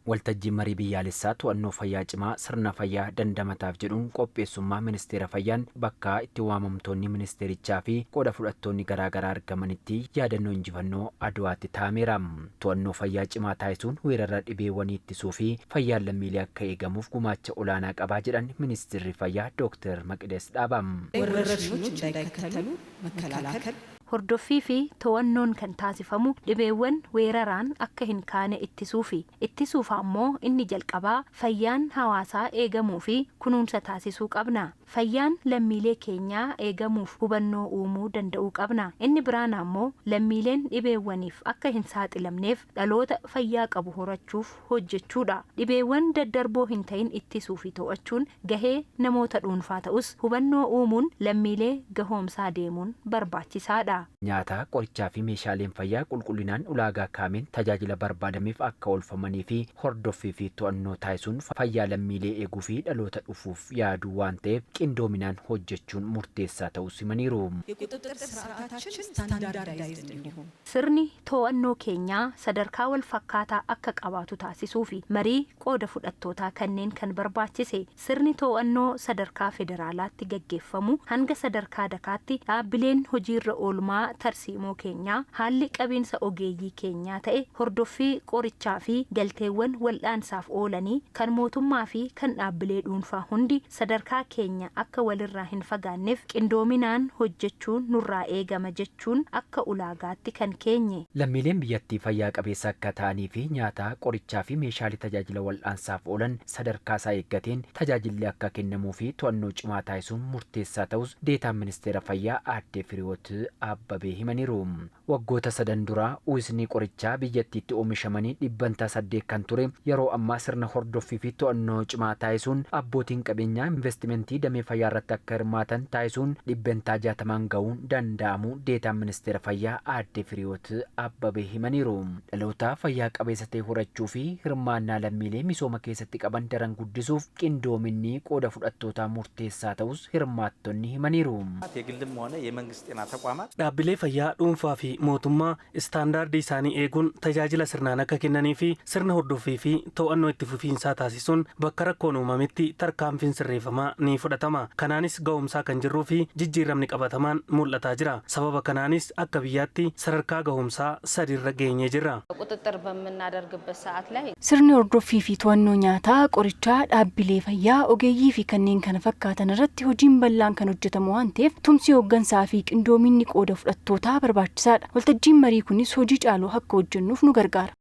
Waltajjiin marii biyyaalessaa to'annoo fayyaa cimaa sirna fayyaa dandamataaf jedhuun qopheessummaa Ministeera Fayyaan bakka itti waamamtoonni ministeerichaa fi qooda fudhattoonni garaagaraa argamanitti yaadannoo injifannoo Adwaatti taa'ameera. To'annoo fayyaa cimaa taasisuun weerara dhibeewwanii ittisuu fi fayyaan lammiilee akka eegamuuf gumaacha olaanaa qabaa jedhan Ministeerri Fayyaa Dooktar Maqidas Dhaabaa. ወረርሽኞች እንዳይከተሉ መከላከል Hordoffii fi to'annoon kan taasifamu dhibeewwan weeraraan akka hin kaane ittisuufi. Ittisuuf ammoo inni jalqabaa fayyaan hawaasaa eegamuu fi kunuunsa taasisuu qabna. Fayyaan lammiilee keenyaa eegamuuf hubannoo uumuu danda'uu qabna. Inni biraan ammoo lammiileen dhibeewwaniif akka hin saaxilamneef dhaloota fayyaa qabu horachuuf hojjechuudha. Dhibeewwan daddarboo hin ta'in ittisuu fi to'achuun gahee namoota dhuunfaa ta'us, hubannoo uumuun lammiilee gahoomsaa deemuun barbaachisaadha. Nyaata, qorichaa fi meeshaaleen fayyaa qulqullinaan ulaagaa kaa'ameen tajaajila barbaadameef akka oolfamanii fi hordoffii fi to'annoo taasisuun fayyaa lammiilee eeguu fi dhaloota dhufuuf yaaduu waan ta'eef, qindoominaan hojjechuun murteessaa ta'uu himaniiru. የቁጥጥር ስርዓታችን ስታንዳርዳይዝድ እንዲሆን Sirni to'annoo keenyaa sadarkaa wal fakkaataa akka qabaatu taasisuu fi marii qooda fudhattootaa kanneen kan barbaachise, sirni to'annoo sadarkaa federaalaatti gaggeeffamu hanga sadarkaa dakaatti dhaabbileen hojiirra oolmaa tarsiimoo keenyaa, haalli qabiinsa ogeeyyii keenyaa ta'e, hordoffii qorichaa fi galteewwan wal'aansaaf oolanii kan mootummaa fi kan dhaabbilee dhuunfaa hundi sadarkaa keenya akka walirraa hin fagaanneef qindoominaan hojjechuun nurraa eegama jechuun akka ulaagaatti kan keenye. Lammiileen biyyattii fayyaa qabeessa akka ta'anii fi nyaata, qorichaa fi meeshaalee tajaajila wal'aansaaf oolan sadarkaa isaa eeggateen tajaajilli akka kennamuu fi to'annoo cimaa taasisuun murteessaa ta'us deetaan Ministeera Fayyaa Aadde Firiyoot Abbabee himaniiru. Waggoota 3 duraa uwwisni qorichaa biyyattiitti oomishamanii 8% kan ture, yeroo ammaa sirna hordoffii fi to'annoo cimaa taasisuun abbootiin qabeenyaa investimentii damee fayyaa irratti akka hirmaatan taasisuun 60% ga'uun danda'amu deetaan Ministeera Fayyaa Aadde Firiyoot Abbabee himaniiru. Dhaloota fayyaa qabeessa ta'e horachuu fi hirmaannaa lammiilee misooma keessatti qaban daran guddisuuf qindoominni qooda fudhattootaa murteessaa ta'us hirmaattonni himaniiru. የግልም ሆነ የመንግስት ጤና ተቋማት Dhaabbilee fayyaa dhuunfaa fi mootummaa istaandaardii isaanii eeguun tajaajila sirnaan akka kennanii fi sirna hordoffii fi to'annoo itti fufiinsaa taasisuun bakka rakkoon uumametti tarkaanfiin sirreeffamaa ni fudhatama. Kanaanis ga'umsaa kan jirruu fi jijjiiramni qabatamaan mul'ataa jira. Sababa kanaanis akka biyyaatti sadarkaa ga'umsaa sadiirra geenyee jirra. ቁጥጥር በምናደርግበት ሰዓት ላይ Sirni hordoffii fi to'annoo nyaataa, qorichaa, dhaabbilee fayyaa, ogeeyyii fi kanneen kana fakkaatan irratti hojiin bal'aan kan hojjetamu waan ta'eef, tumsi hooggansaa fi qindoominni qooda fudhattootaa barbaachisaadha. Waltajjiin marii kunis hojii caaluu akka hojjennuuf nu gargaara.